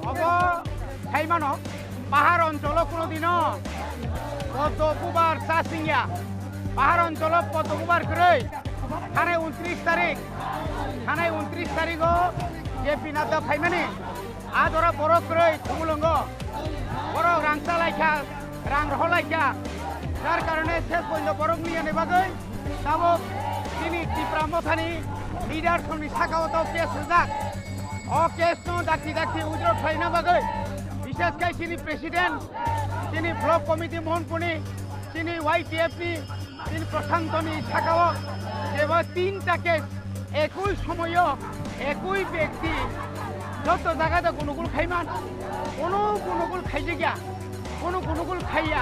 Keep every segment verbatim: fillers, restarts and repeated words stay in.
Obo sai mano, pahar oncholo kuno dino poddo bubar cha singya. Pahar oncholo poddo bubar kwrwi. Thanai untris tarik, thanai untris tarigo J P Nadda phaimani. Adora borok kwrwi Khumulwngo. Borok rang chalaikha, rang roholaikha. Jar karone ses pointo borok niyani bagwi tabuk chini Tipra Mothani leader songni sakao to case rijak. O case no dakti dakti withdraw khlaina bagwi bishes khai chini president, chini block committee Mohanpurni, chini Y T F ni, chini Prashantoni sakao jeba tinta case ekoi somoyo ekoi bekti joto jagada gunugul khaiman, kono gunugul khaijakya, kono gunugul khaiya,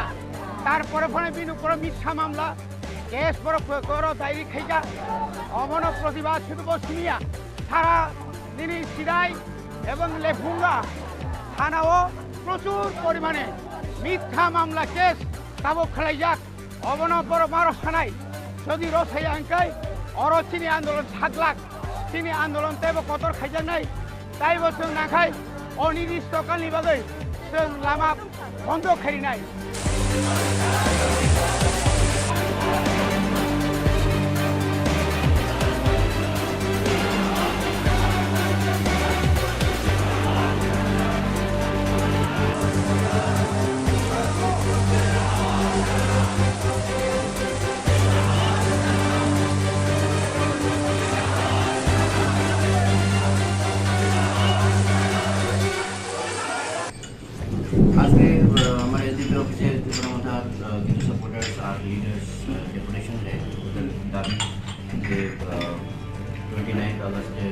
tarpore phone bini uporo mitha mamla, case borok koro dairi khaijak, omono protibad sudu bo simiya, sara nini Chidai ebong Lephunga thanao prochur porimane mitha mamla case tabuk khlaijak, obono borok maro sanai, jodi rosai angkai oro chini andolon saglak, chini andolon teibo kotor khaijaknai, taibo chwng nakhai onini stokalni bagwi chwng lama bondo kharinai. আজকে, আহ, আমার এসডিপি অফিসে ত্রিপুরা মথার, আহ, কিছু সাপোর্টার্স আর লিডার্স, আহ, ডেপুটেশন দেয় ওদের দাবি যে, আহ, twenty ninth আগস্টে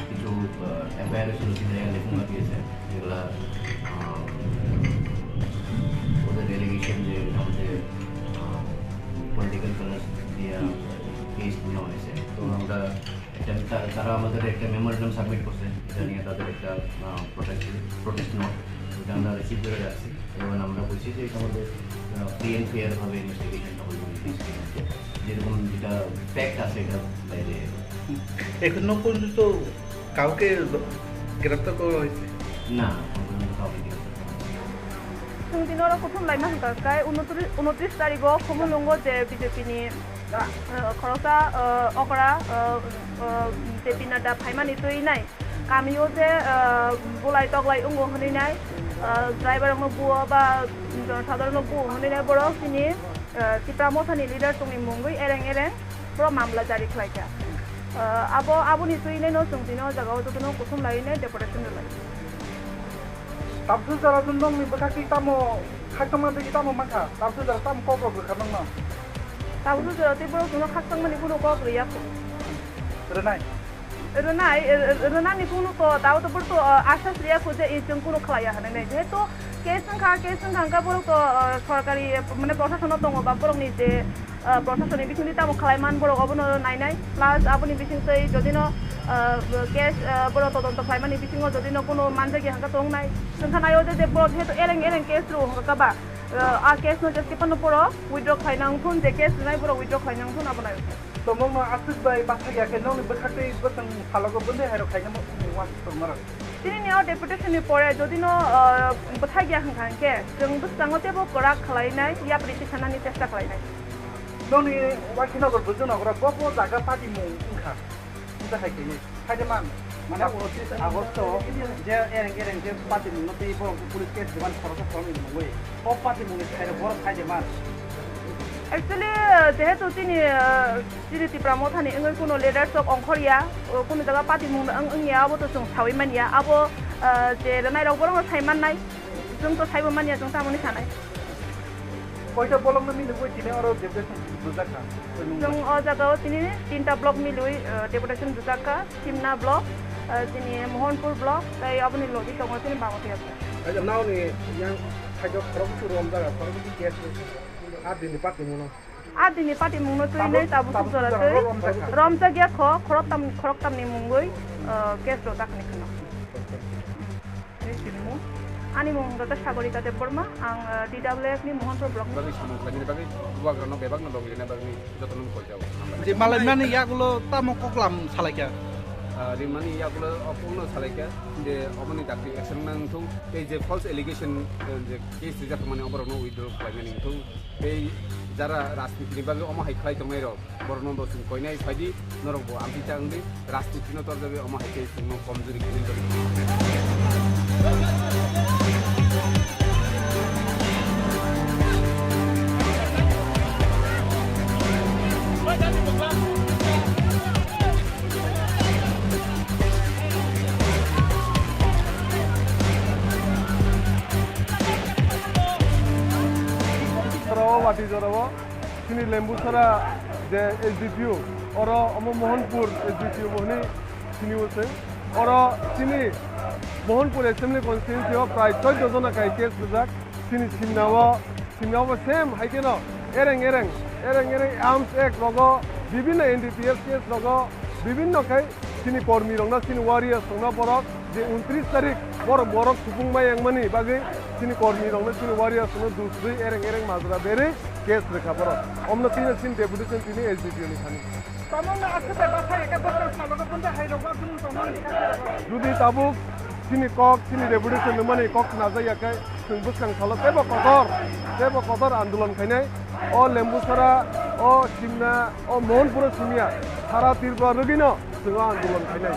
কিছু, আহ, এফআইআর ছিল, সিবিআই লেখুঙ্গা দিয়েছে, যেগুলা, আহ, ওদের এলিগেশন যে আমাদের, আহ, পলিটিক্যাল কালার দিয়ে কেস নেওয়া হয়েছে। তো আমরা একটা, তা-, তারা আমাদের একটা মেমোরেন্ডাম সাবমিট করছে, এটা নিয়ে তাদের একটা, আহ, প্রোটেস্ট, প্রোটেস্ট নোট, ওটা আমরা রিসিভ করে রাখছি। এবং আমরা বলছি যে এটা আমাদের, আহ, ফ্রি অ্যান্ড ফেয়ার ভাবে ইনভেস্টিগেশনটা হইব, ইনভেস্টিগেশন যেরকম যেটা ফ্যাক্ট আছে, এটা বাইরে এলো। এখনো পর্যন্ত কাউকে গ্রেপ্তার করা হয়েছে? না, এখন পর্যন্ত কাউকে গ্রেপ্তার করা হয়নি। Chwng tini oro kuthum laima hwnkha khe unotri-, unotris tarigo Khumulwngo je B J P ni, ah, khoroksa, ah, okra, ah, ah, J P Nadda phaimani twi nai. Kamio je, ah, bulai toklai wngo hwnwi nai, ah, driver rokno buo ba jonosadharon no buo hwnwi nai borok chini, ah, Tipra Mothani leader tongni mungwi ereng ereng borok mamla jari khlaikha. Ah, abo, aboni twi nai no chwng tini o jaga o jotono kuthum lai nai deportation rwlai. Tabsu jora chwng nokni bwkhak twi tamo khakchangma twi tamo mankha? Tabsu jora tamo kok rok rwkha nokno? Tabsu jora tei borok chwngno khakchangmani kunu kok rwya kho. Rwnai? Rwnai, r-, r-, rwnani kunu to, tabo to borok to, ah, asas rwya kho je, eh, chwng kunu khlaiya hwnwi nai. Jehetu case wngkha, case wngkha hwnkhe borok to, ah, sorkari, eh, mane, prosasono tongo ba borokni je, ah, prosasonni bisingtwi tamo khlai man borok obono nainai, plus aboni bisingtwi jodino, ah, case, ah, borok todonto khlaimani bisingo jodino kunu manjakya hwnkhe tongnai, wngkha naio je, je borok jehetu ereng ereng case rwo hwnkha ba, ah, a case no jeske phano borok withdraw khlaina wngthun, je case rwnai borok withdraw khlaina wngthun abo naio. Tomokno aswk bai bathakya khe nokni bwkhaktwi bwswng salogo bwndwi hairok khaina mo-, mo-, uansuk tongmarok. Tini ni o deputation ni pore jodi no, ah, bwthai ya hwnkha hwnkhe chwng bwskango teibo kwrak khlai nai, yapri tisanani chesta khlai nai. Nokni Wakhinagar Bwjwnagar o bo bo jaga party mung wngkha. Wngkha hai khe ni. Hai de man. Mane unotris Agosto je ereng ereng je party mung no tei borok police case demand khoroksa khoroknwi mungwi. O party mung ni sai rok borok hai de man. Actually, jehetu tini, ah, Chini Tipra Mothani wngwi kuno leaders rok ongkhor ya, o kuno jaga party mung wng, wng ya, abo to chwng saui man ya, abo Ah, je rwnai rok borok no sai mannai, chwng to saibo manya, chwng tamoni sanai. Koita block no milibwi tini oro deputation bujak kha? Chwng o jaga o tini tinta block milibwi, ah, deputation bujak kha, Simna block, ah, tini Mohanpur block, tei aboni logi tongo tini Bangladesh. Aja naoni yang khajo khorok tu rom jaga khorok tu case ni. Adini party muno. Adini party mungno twi tabuk, nei tabuk tabuk jora jora twi rom jakha. Rom jakya kho, khoroktam, khoroktamni mungwi, ah, case rojak hinwi kheno. Ani mung wngkha Sagorika Debbarma, ang, ah, T W F ni Mohanpur block ni. Bagwi samung khlaimani bagwi bubagrano bebakno logi rina bagwi jotono koi jao. Je malaimani yagulo tamo koklam salaikha? Ah, rimani yagulo okungno salaikha je oboni dakti action nang thung, tei je false allegation, eh, je case rijak mani oborokno withdraw khlaimani thung. Tei jara rajniti ni bagwi omo hai khlai tongnai rok, borokno bo chwng koinai phaidi, norok bo amtwi ta wngdi, rajniti no torjagwi omo hai khe chwngno komjuri khlai tongdi. Jorao, wati jorao, chini Lembusara je S D P O, oro omo Mohanpur S D P O bo hwnwi sini o chwng. Oro chini Mohanpur Assembly Constituency o prai chauddho jona kai case rijak. Chini Simna o, Simna o bo same hai kheno ereng ereng, ereng ereng Arms Act rogo, bibhinno N D P S case rogo, bibhinno khai chini kormi rokno, chini warriors rokno borok je untris tarik borok, borok supung mai wngmani bagwi chini kormi rokno, chini warriors rokno dusrwi ereng ereng majra berwi case rwkha borok. Omno tini chini deputation tini S D P O ni thani. Tamungno aswk bai bwsai eke bwsai salogo bwndai hai rok ba bwrwng tongmani. Judi tabuk chini kok, chini deputation nungmani kok khnajakya khe, chwng bwskang salo teibo kotor, teibo kotor andolon khainai. O Lembusara, o Simna, o Mohanpuro simiya, sara Tripura rwgwino chwng o andolon khainai.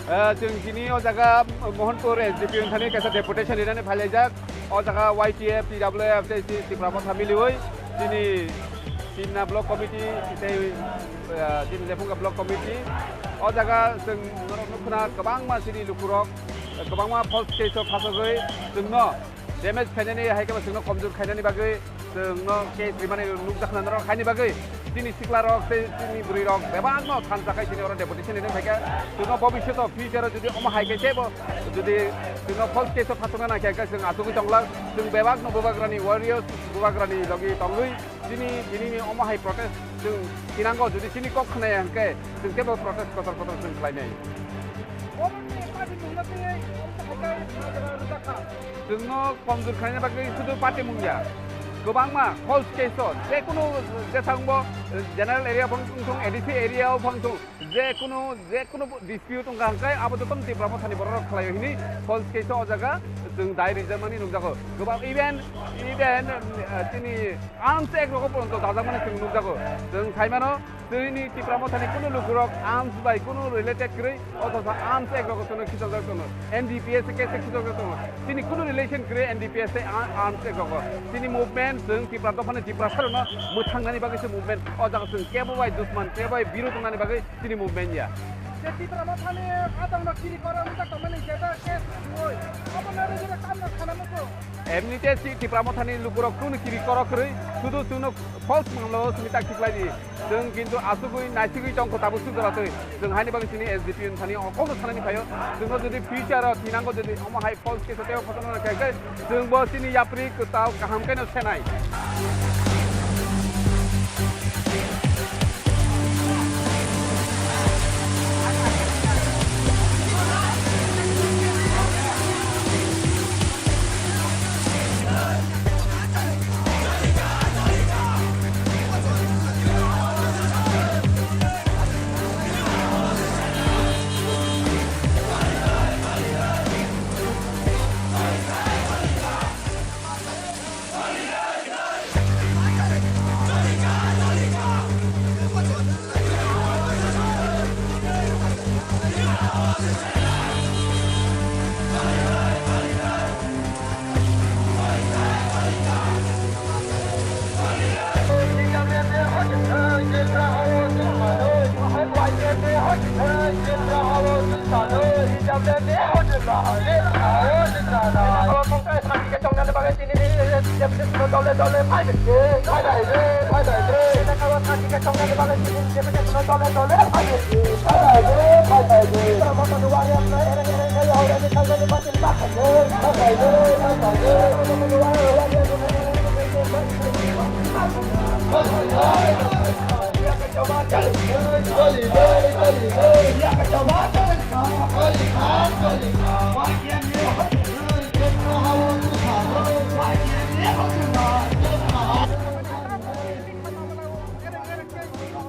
Eh, chwng tini o jaga Mohanpur S D P O ni thani kaisa deputation rinani phailaijak. O jaga Y T F, T W F tei chi-, Tipra Motha miliwi chini Simna Block Committee tei, eh, chini Lephunga Block Committee. O jaga chwng norok nukha na kwbangma chini lukurok, kwbangma false case o phasogwi chwngno damage khainani hai khe bo chwngno komjor khainani bagwi chwngno case rimani nukjakna norok haini bagwi chini siklarok tei chini bwrwirok bebakno thansa khai chini oro deputation rinwi phaikha. Chwngno bobisyoto future o jodi omo hai khe teibo jodi chwngno false case o phasokna nangkhe hwnkhe chwng achugwi tonglak. Chwng bebakno bubagrani warriors, bubagrani logi tongwi chini, chini omo hai protest chwng thinango. Jodi chini kok khnaya hwnkhe chwng teibo protest kotor kotor chwng khlainai. Chwngno komjor khlaina bagwi sudu party mungya. Kwbangma false case o, jekunu jesangbo, eh, general area phang thung, A D C area o phang thung, jekunu, jekunu dispute wngkha hwnkhe abo jotono Tipra Mothani bororok khlaio hini false case o, o jaga chwng dai rijak mani nukjago. Kwbang even, even, eh, chini Arms Act rogo poronto dajak mani chwng nukjago. Chwng saimano, chini Tipra Mothani kunu lukurok arms bai kunu related kwrwi, othosa Arms Act rogo chwngno khichokjak tongo. N D P S case khichokjak tongo. Chini kunu relation kwrwi N D P S tei a-, Arms Act rogo. Chini movement, chwng Tipra dophani Tiprasarokno mwthangnani bagwi se movement. O jaga chwng kebo bai dusman, kebo bai birod wngnani bagwi chini movement ya. Je Tipra Mothani adangno kiri kora wngkha tongmani jeta case suoi. Abono rwgwino tamno khana muchung. Emnite si Tipra Mothani lukurok kunu kiri korok kwrwi, sudu chwngno false mamla o simi tak khiklai di. Chwng kintu asugwi naisigwi tongkho tabuk sujora twi. Chwng haini bagwi chini S D P O ni thani o kokno sanani phaio. Chwngno jodi future o thinango jodi omo hai false case o teibo photo no khe, chwng bo chini yapri kwtal kaham khe no senai.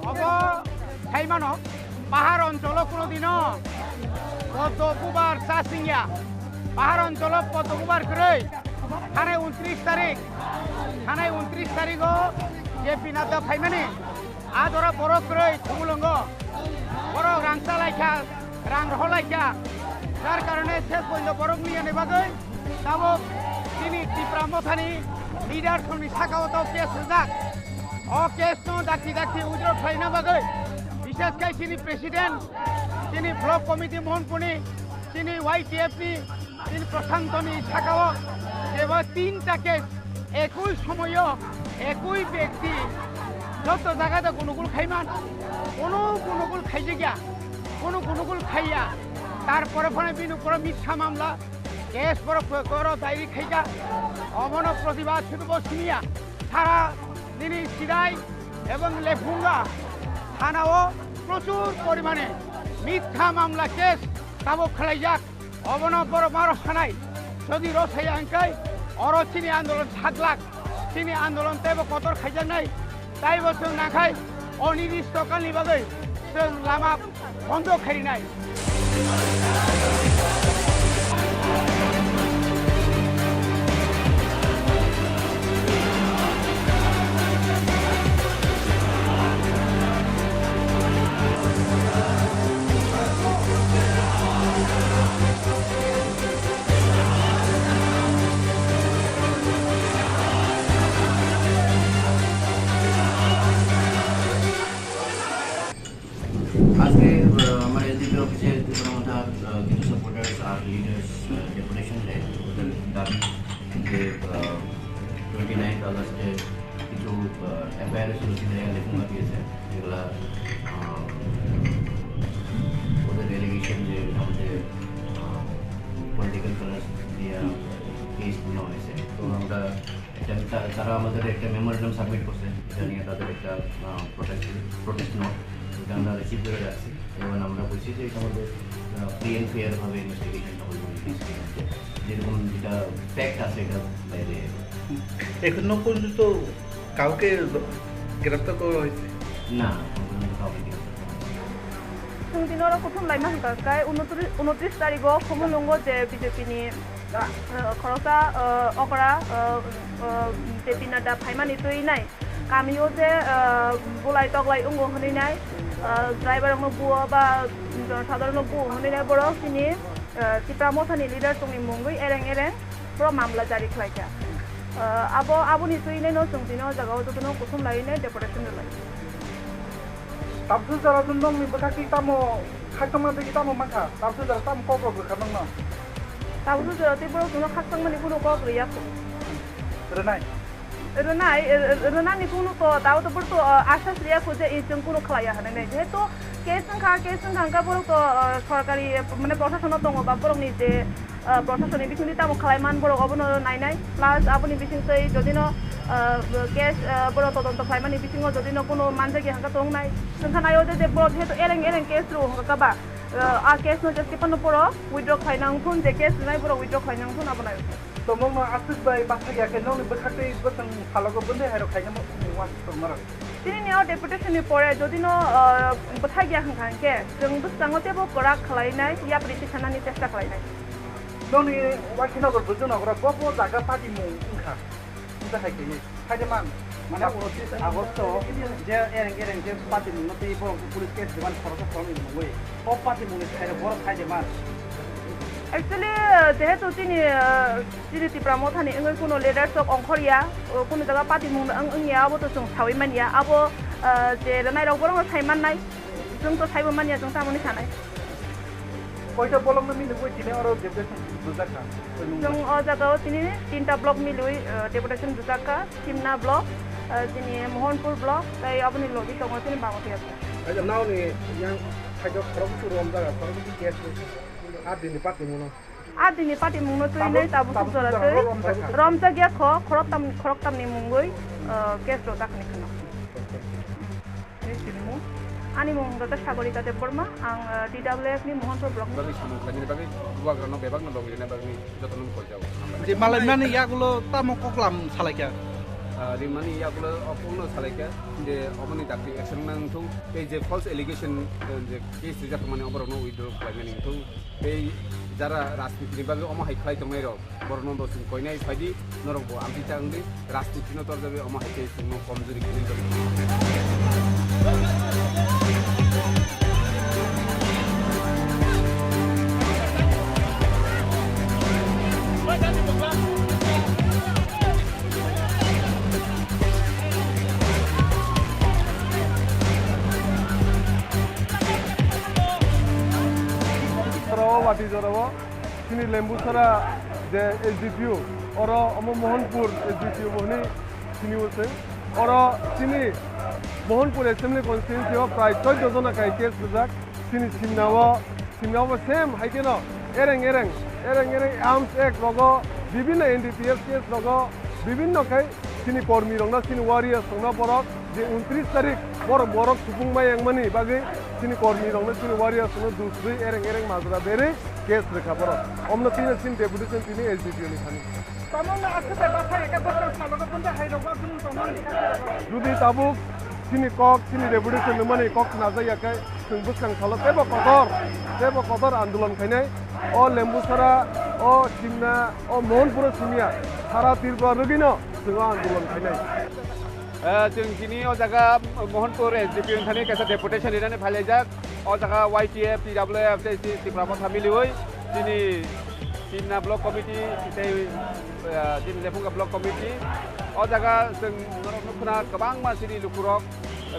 Obo saimano, pahar oncholo kuno dino poddo bubar cha singya. Pahar oncholo poddo bubar kwrwi. Thanai untris tarik, thanai untris tarigo J P Nadda phaimani. A jora borok kwrwi Khumulwngo. Borok rang chalaikha, rang rohorlaikha. Jar karone ses pojointo borok niyani bagwi tabuk chini Tipra Mothani leader songni sakao tabuk case rijak. O case no dakti dakti withdraw khlaina bagwi, bishes khai chini president, chini block committee Mohanpurni, chini Y T F ni, chini Prashantoni sakao kebo tinta case ekoi somoyo ekoi bekti joto jaga da gunugul khaiman, kono gunugul khaijakya, kono gunugul khaiya, tarpore phano bini uporo mitha mamla, case borok koro dairi khaika, obono protibad sudu bo siniya, sara nini Chidai ebong Lephunga thanao prochur porimane mitha mamla case tabuk khwlaijak. Obono borok ma rw sanai, jodi rw saya hwnkhe oro chini andolon sak lak, chini andolon teibo kotor khaijaknai, taibo chwng nakhai onirishto kalni bagwi chwng lama bondo khairinai. আজকে, আহ, আমার এসডিপি অফিসে ত্রিপুরা মথার, আহ, কিছু সাপোর্টার্স আর লিডার্স, আহ, ডেপুটেশন দেয়। ওদের দাবি যে, আহ, twenty ninth আগস্টে কিছু, আহ, এফআইআর ছিল, সেখানে লেখা দিয়েছে, যেগুলা, আহ, ওদের এলিগেশন যে আমাদের, আহ, পলিটিক্যাল কালার দিয়ে কেস নেওয়া হয়েছে। তো আমরা একটা, তা-, তারা আমাদের একটা মেমোরেন্ডাম সাবমিট করছে, এটা নিয়ে তাদের একটা, আহ, প্রোটেস্ট, প্রোটেস্ট নোট, ওটা আমরা রিসিভ করে রাখছি। এবং আমরা বলছি যে এটা আমাদের, আহ, ফ্রি অ্যান্ড ফেয়ার ভাবে ইনভেস্টিগেশনটা হলো, ইনভেস্টিগেশন যেরকম যেটা ফ্যাক্ট আছে, এটা বাইরে এলো। এখনো পর্যন্ত কাউকে গ্রেপ্তার করা হয়েছে? না, এখন পর্যন্ত কাউকে গ্রেপ্তার করা হয়নি। Chwng tini oro kuthum laima hwnkha khe unotri-, unotris tarigo Khumulwngo je B J P ni, ah, khoroksa, ah, okra, ah, ah, J P Nadda phaimani twi nai. Kamio je, ah, bulai toklai wngo hwnwi nai, ah, driver rokno buo ba jonosadharon no buo hwnwi nai borok chini, ah, Tipra Mothani leader chwngni mungwi ereng ereng borok mamla jari khlaikha. Ah, abo, aboni twi nai no chwng tini o jaga o jotono kuthum laiwi nai deportation rwlai. Tabukhe jora nokni bwkhak twi tamo khakchangma twi tamo mankha? Tabukhe jora tamo kok rok rwkha nokno? Tabukhe jora tei borok chwngno khakchangmani kunu kok rwya kho. Rwnai? Rwnai, r-, r-, rwnani kunu to, tabo to borok to, uh, asas rwya kho je, i, chwng kunu khlaiya hwnwi nai. Jehetu case wngkha, case wngkha, wngkha borok to, uh, sorkari, mane, proshasano tongo ba borokni je, ah, proshasoni bisingtwi tamo khlai man borok obono nainai, plus aboni bisingtwi jodino, ah, case, ah, borok todonto khlaimani bisingo jodino kuno manjakya hwnkhe tongnai, hwnkha naio de, de borok jehetu ereng ereng case rwo hwnkha ba, ah, a case no jeske phano borok withdraw khlai nang thun, je case rwnai borok withdraw khlai nang thun abo naio. Tomokno aswk bai bathakya khe nokni bwkhaktwi bwswng phalgo bwndwi hairok khaina uansuk tongmarok. Tini ni o deputation ni pore jodi no, ah, bwthai ya hwnkha hwnkhe chwng bwskango teibo kwrak khlainai, yapri tisanani chesta khlainai. Nokni Waisinagar Bwjwnagar bo bo jaga patimung wngkha. Wngkha hai khe, hai de man. Mane unotris Agosto je ereng ereng je patimung no tei borok police case demand khoroksa khoroknwi mungwi. O patimung ni sai rok borok hai de man. Actually, jehetu chini, ah, Chini Tipra Mothani wngwi kuno leaders rok ongkhorya, o kuno jaga patimung wng-, wngya, abo to chwng saui manya. Abo, ah, je rwnai rok borok no sai mannai, chwng to saibo manya, chwng tamoni sanai. Koita block no milwi tini oro deputation bujak kha? Chwng o jaga o tini tinta block milwi, eh, deputation bujak kha, Simna block, eh, tini Mohanpur block, tei aboni logi tongo tini Bangladesh. Aja nao ni yang khajo khorok tu rom jaga, khorok tu case ni. Aa dini party mungno. Aa dini party mungno twi tabuk, nei tabuk tabuk jora jora twi rom jakha. Rom jakya kho, khorok tam, khorok tam ni mungwi, eh, case rojak ni kheno. Ni sini mung? Ani mung wngkha Sagorika Debbarma, ang, eh, T W F ni Mohanpur block. Bagwi samung khlainani bagwi bubagrano bebakno dong rinani bagwi jotono koi jao. Je malaimani yagulo tamo koklam salaikha? Ah, rimani yagulo o kokno salaikha je omoni dakti action nang thung, tei je false allegation, eh, je case rijak mani oborokno withdraw khlainani thung, tei jara rajniti ni bagwi omo hai khlai tongnai rok. Borokno bo chwng koinai phaidi, norok bo amtwi ta wngdi, rajnitino torjagwi omo hai khe chwngno komjuri khlwi rwdi. Oro wati jorao. Chini Lembusara je S D P O, oro omo Mohanpur S D P O bo hwnwi sini o se. Oro chini Mohanpur Assembly Constituency o prai chauddho jona kai case rijak. Chini Simna o, Simna o bo same hai kheno ereng ereng, ereng ereng Arms Act rogo, bibhinno N D P S case rogo, bibhinno khai chini kormi rokno, chini warriors rokno borok je untris tarik borok, borok supung mai yang mani bagwi chini kormi rokno, chini warriors rokno dusrwi ereng ereng majra berwi case rwkha borok. Omno tini chini deputation tini S D P O ni thani. Tamang na aswk bai bwsai eka bwskang salo khe bwndai hai rok ba bwrwng tongmani. Jodi tabuk chini kok, chini deputation ni mani kok khna jak ya khe, chwng bwskang salo teibo kotor, teibo kotor andolon khainai. O Lembusara, o Simna, o Mohanpuro simiya, sara Tripura rwgwino chwng o andolon khainai. Eh, chwng tini o jaga Mohanpur S D P O ni thani kaisa deputation rinani phailaijak. O jaga Y T F, T W F tei Ti-, Tipra Motha miliwi chini Simna Block Committee tei, eh, chini Lephunga Block Committee. O jaga chwng norok nukha na kwbangma chini lukurok,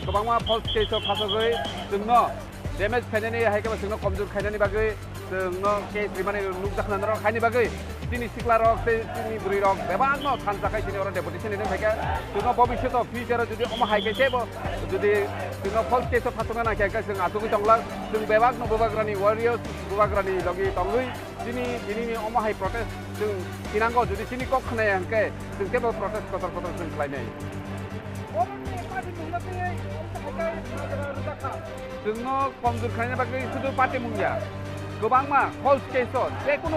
kwbangma false case o phasogwi chwngno damage khainani, hai khe bo chwngno komjor khainani bagwi chwngno case rimani nukjakha norok, haini bagwi chini siklarok tei chini bwrwirok bebakno thansa khai chini oro deputation rinani phaikha. Chwngno bobisyoto future o jodi omo hai khe teibo jodi chwngno false case o phasokna nangkhe, hwnkhe chwng achugwi tonglang. Chwng bebakno bubagrani warriors, bubagrani logi tongwi chini, tinini omo hai protest chwng thinango, jodi chini kok khwnaya hwnkhe chwng teibo protest kotor kotor chwng khlainai. Borokni party mungno twiwi omo hai khe majra rwjakha. Chwngno komjor khlaina bagwi sudu party mung ya. Kwbangma false case o, je kunu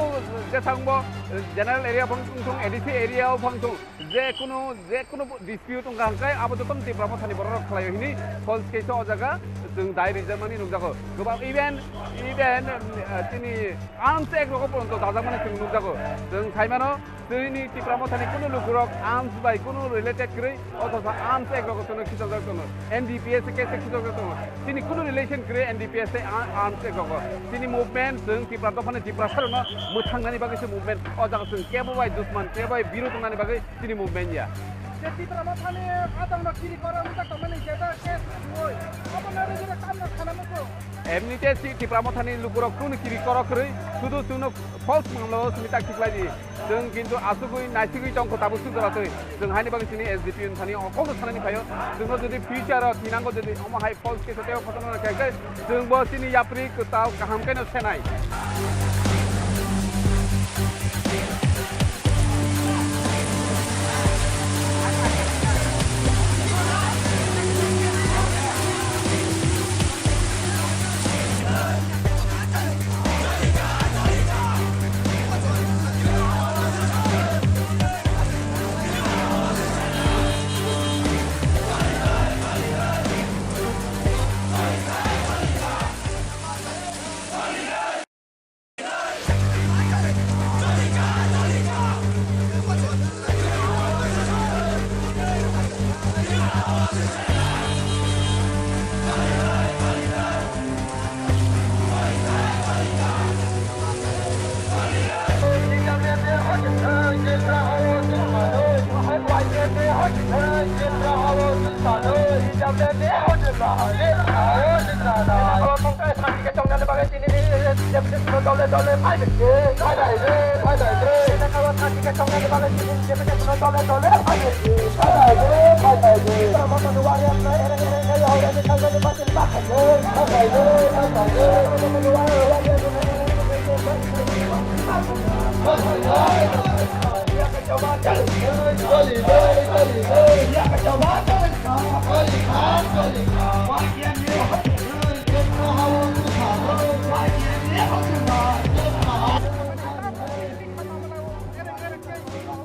jesangbo, eh, general area o phang thung, A D C area o phang thung, je kunu, je kunu dispute wngkha hwnkhe abo jotono Tipra Mothani borok rok khlaio hini false case o, o jaga chwng dai rijak mani nukjago. Kwbang even, even, eh, chini Arms Act rogo poronto dajakmani chwng nukjago. Chwng saimano, chini Tipra Mothani kunu lukurok arms bai kunu related kwrwi, othosa Arms Act rogo chwngno khichokjak tongo, N D P S case khichokjak tongo. Chini kunu relation kwrwi N D P S tei a-, Arms Act rogo. Chini movement chwng Tipra dophani Tiprasarokno mwthangnani bagwi se movement. O jaga chwng kebo bai dusman, kebo bai birod wngnani bagwi chini movement ya. Je Tipra Mothani adangno kiri koro wngkha tongmani jeta case rwui. Abono rwgwino tamno khana muchung. Emnite si Tipra Mothani lukurok kunu kiri koro kwrwi, sudu chwngno false mamlao simi tak khiklai di. Chwng kintu asugwi naisigwi tongkho tabuk suk jora twi. Chwng haini bagwi chini S D P O ni thani o kokno sanani phaio. Chwngno jodi future o thinango jodi omo hai false case o teibo photo no khe, chwng bo chini yapri kwtal kaham khe no senai.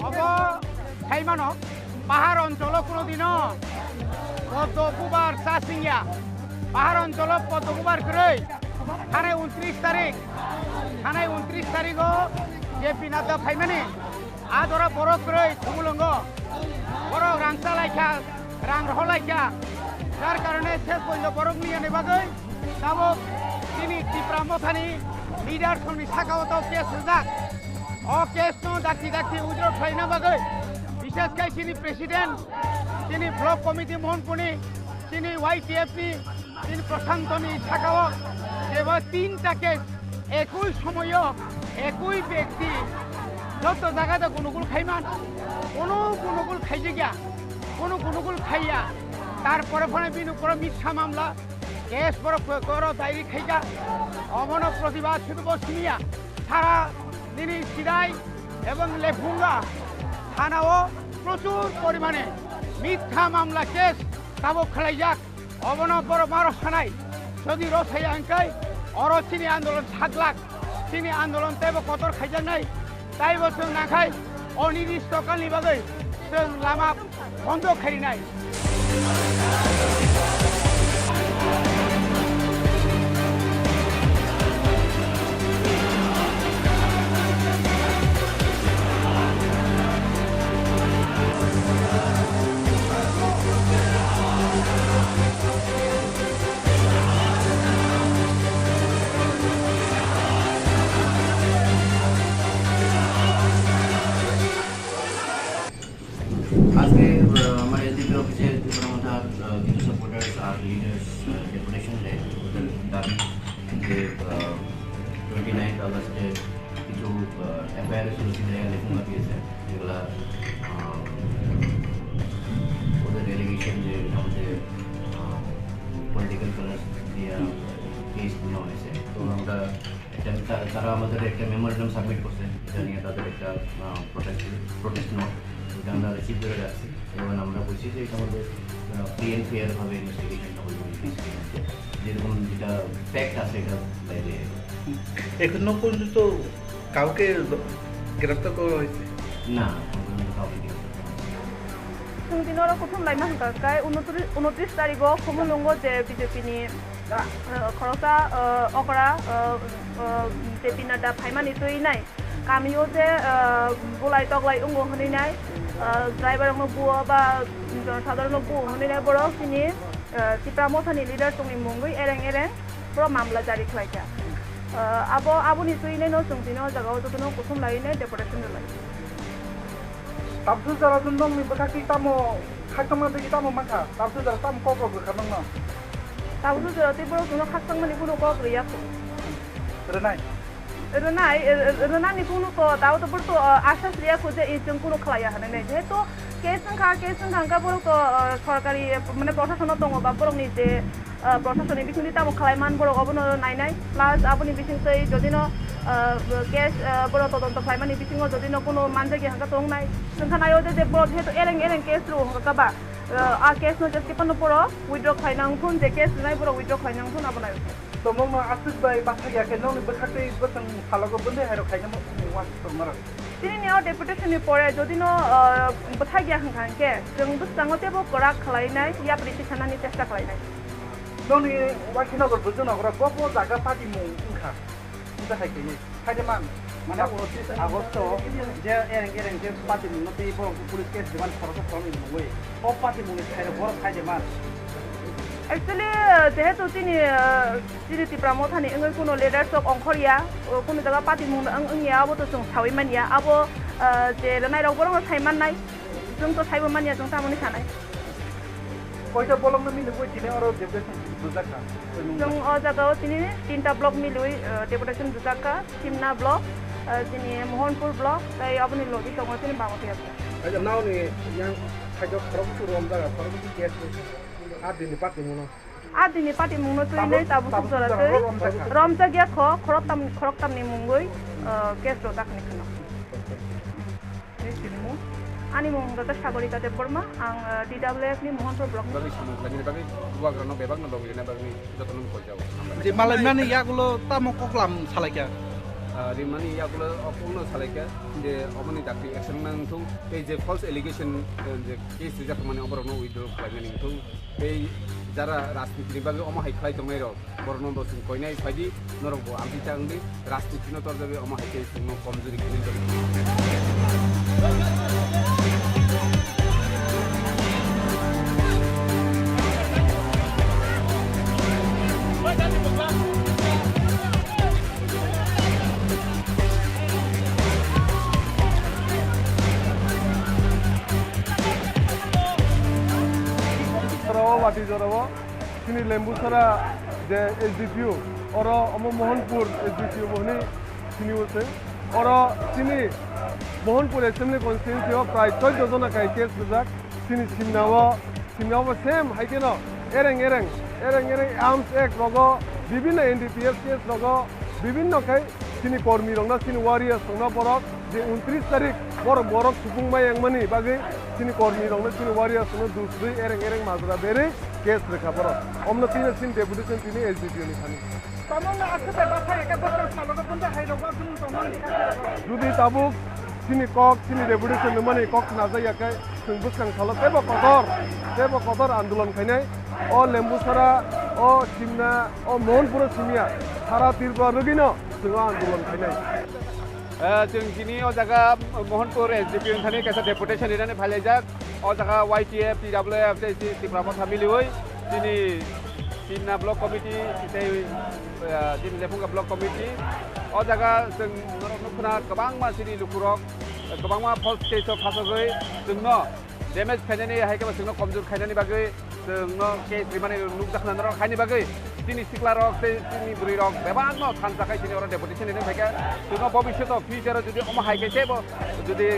Obo saimano, pahar oncholo kunodino poddo bubar cha singya. Pahar oncholo poddo bubar kwrwi. Thanai untris tarik, thanai untris tarigo J P Nadda phaimani. Adora borok kwrwi Khumulwngo. Borok rang chalaikha, rang rohorlaikha. Jar karone ses poito borok niyani bagwi tabuk chini Tipra Mothani leader songni sakao to case rijak. O case no dakti dakti withdraw khlaina bagwi, bishes khai chini president, chini block committee Mohanpurni, chini Y T F ni, chini Prashantoni sakao jeba tinta case ekoi somoyo ekoi bekti joto jagao gunugul khaiman, kono gunugul khaijakya, kono gunugul khaiya, tarpore phano bini uporo mitha mamla, case borok koro dairi khaika, obono protibad sudhu bo simiya, sara nini Chidai ebong Lephunga thanao prochur porimane mitha mamla case tabuk khwlaijak. Obono borok maro sanai, jodi rosaya hwnkhe oro chini andolon saglak, chini andolon teibo kotor khaijaknai, taibo chwng nakhai o nini stokalni bagwi chwng lama bondo khainai. আজকে, আহ, আমার এসডিপিও অফিসে ত্রিপুরা মথার, আহ, কিছু সাপোর্টার্স আর লিডার্স, আহ, ডেপুটেশন দেয় ওদের দাবি যে, আহ, twenty ninth আগস্টে কিছু, আহ, এফআইআর হয়েছিল, সিনিয়র লেখুঙ্গা দিয়েছে, যেগুলা, আহ, ওদের এলিগেশন যে এটার মধ্যে, আহ, পলিটিক্যাল কালার দিয়ে কেস নেওয়া হয়েছে। তো আমরা একটা, তা-, তারা আমাদের একটা মেমোরেন্ডাম সাবমিট করছে, এটা নিয়ে তাদের একটা, আহ, প্রোটেস্ট, প্রোটেস্ট নোট, ওটা আমরা রিসিভ করে রাখছি। এবং আমরা বলছি যে এটা আমাদের, আহ, ফ্রি অ্যান্ড ফেয়ার ভাবে ইনভেস্টিগেশনটা হইবে, ইনভেস্টিগেশন যেরকম যেটা ফ্যাক্ট আছে, এটা বাইরে এলো। এখনো পর্যন্ত কাউকে গ্রেপ্তার করা হয়েছে? না, এখন পর্যন্ত কাউকে গ্রেপ্তার করা হয়নি। Chwng tini oro kuthum laima hwnkha khe unotris, unotris tarikgo Khumulwngo je B J P ni, ah, khoroksa, ah, okra, ah, ah, J P Nadda phaimani twi nai. Kamio je, ah, bulai toklai wngo hwnwi nai, ah, driver rokno buo ba jonosadharon no buo hwnwi nai borok chini, ah, Tipra Mothani leader tongni mungwi ereng ereng borok mamla jari khlaikha. Ah, abo, aboni twi nai no chwng tini o jaga o jotono kuthum lai nai deportation rwlai. Tabsu jora nokni bwkhak twi tamo khakchangma twi tamo mankha? Tabsu jora tamo kok rok rwkha nokno? Tabsu jora tei borok chwngno khakchangmani kunu kok rwya kho. Rwnai? Rwnai, r-, r-, rwnani kunu to, tao to borok to, ah, asas rwya kho je, i chwng kunu khlaiya hwnwi nai. Jehetu case wngkha, case wngkha, wngkha borok to, ah, sorkari, mane, prosasono tongo ba borokni je, ah, prosasono bisingtwi tamo khlai man borok obono nainai. Plus aboni bisingtwi jodino, ah, case, ah, borok todonto khlaimani bisingo jodino kunu manjakya hwnkha to wngnai. Chwngkha naio je, je borok jehetu ereng ereng case rwo hwnkha ba, ah, a case no jeske phano borok withdraw khlaina wngthun, je case rwnai borok withdraw khlaina wngthun abo naio. Tomongno aswk bai bathakya khe nokni bwkhaktwi bwswng salogo bwndwi hairok khaina mo-, mo-, uansuk tongmarok. Tini ni o deputation ni pore jodi no, ah, bwthakya hwnkha hwnkhe chwng bwskango teibo kwrak khlainai, yapri tisanani chesta khlainai. Nokni Wakhinagar Bwrwjwk Nagra gobo jaga party mung wngkha. Wngkha hai khe. Khaide man, mane unotris Agosto je ereng ereng je party mungno tei borok police case demand khoroksa khoroknwi mungwi o party mungni phairok borok khaide man. Actually, jehetu chini, uh, chini Tipra Mothani wngwi kuno leaders rok ongkhorya, o kuno jaga party mungno wng, wngya, abo to chwng saui manya, abo, uh, je rwnairok borokno sai mannai, chwng to saibo manya, chwng tamoni sanai. Koita block no milwi tini oro deputation bujak kha? Chwng o jaga o tini tinta block milwi, eh, deputation bujak kha, Simna block, eh, tini Mohanpur block, tei aboni logi tongo tini Bangladesh. Aja nao ni yang khajo khorok tu rom jaga, khorok tu case ni. A dini party muno. A dini party mungno twi nei tabuk jora twi romjak ya kho, khorok tam, khorok tam ni mungwi, eh, case rojak ni kheno. Ani mung hwnkha khe Sagorika Debbarma, ang, eh, T W F ni Mohanpur block ni. Bagwi samung khlainani bagwi bubagrano bebakno logi rina bagwi jotono koi jao. Je malaimani yagulo tamo koklam salaikha? Ah, rimani yagulo o kokno salaikha je oboni dakti action nang thung, tei je false allegation, eh, je case rijak mani oborokno withdraw khlainani thung, tei jara rajniti ni bagwi omo hai khlai tongnai rok. Borokno bo chwng koinai phaidi, norok bo amtwi ta wngdi, rajnitino torjagwi omo hai khe chwngno komjuri khinwi tongdi. Oro o watwi jorao. Chini Lembusara je S D P O, oro omo Mohanpur S D P O bo hwnwi sini o se. Oro chini Mohanpur Assembly Constituency o prai chauddho jona kai case rijak. Chini Simna o, Simna o bo same hai kheno ereng ereng, ereng ereng Arms Act rogo, bibhinno N D P S case rogo, bibhinno khai chini kormi rokno, chini warriors rokno borok je untris tarik borok, borok supung mai yang mani bagwi chini kormi rokno, chini warriors rokno dusrwi ereng ereng majra berwi case rwkha borok. Omno tino chini deputation tini S D P O ni thani. Tamo no aswk bai bwsai eka bwskang salo no bunda hai rok ba bwrwng tongmani kha. Judi tabuk chini kok, chini deputation ni mani kok khna jak ya khe, chwng bwskang salo teibo kotor, teibo kotor andolon khainai. O Lembusara, o Simna, o Mohanpuro simya, sara Tripura rwgwino chwng o andolon khainai. Eh, chwng tini o jaga Mohanpur S D P O ni thani kaisa deputation rinani phailaijak. O jaga Y T F, T W F tei Ti-, Tipra Motha miliwi chini Simna Block Committee tei, eh, chini Lephunga Block Committee. O jaga chwng norok nukha na kwbangma chini lukurok, kwbangma false case o phasogwi chwngno damage khainani, hai khe bo chwngno komjor khainani bagwi chwngno case rimani nukjakha norok, haini bagwi chini siklarok tei chini bwrwirok bebakno thansa khai chini oro deputation rinwi phaikha. Chwngno bobisyoto future o jodi omo hai khe teibo jodi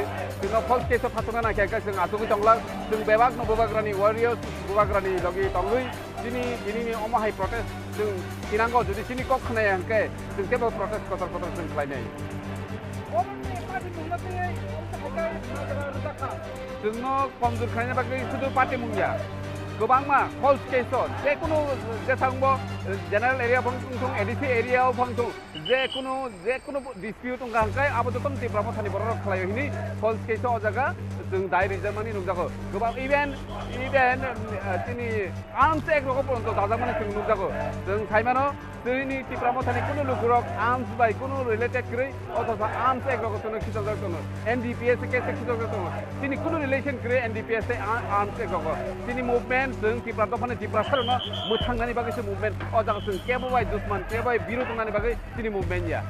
chwngno false case o phasokna nangkhe, hwnkhe chwng achugwi tonglak. Chwng bebakno bubagrani warriors, bubagrani logi tongwi chini, chini omo hai protest chwng thinango, jodi chini kok khwnaya hwnkhe chwng teibo protest kotor kotor chwng khlainai. Chwngno komjor khlaina bagwi sudu party mungya. Kwbangma false case o, jekunu jesangbo general area phang thung, A D C area o phang thung, jekunu, jekunu dispute wngkha hwnkhe abo jotono Tipra Mothani bororok khlaio hini false case o, o jaga chwng dai rijak mani nukjago. Kwbang even, even, uh, chini Arms Act rogo poronto dajakmani chwng nukjago. Chwng saimano, chini Tipra Mothani kunu lukurok arms bai kunu related kwrwi, othocho Arms Act rogo chwngno khichokjak tongo, N D P S case khichokjak tongo. Chini kunu relation kwrwi N D P S tei a-, Arms Act rogo. Chini movement chwng Tipra dophani Tiprasarokno mwthangnani bagwi se movement. O jaga chwng kebo bai dusman, kebo bai birod wngnani bagwi chini movement ya.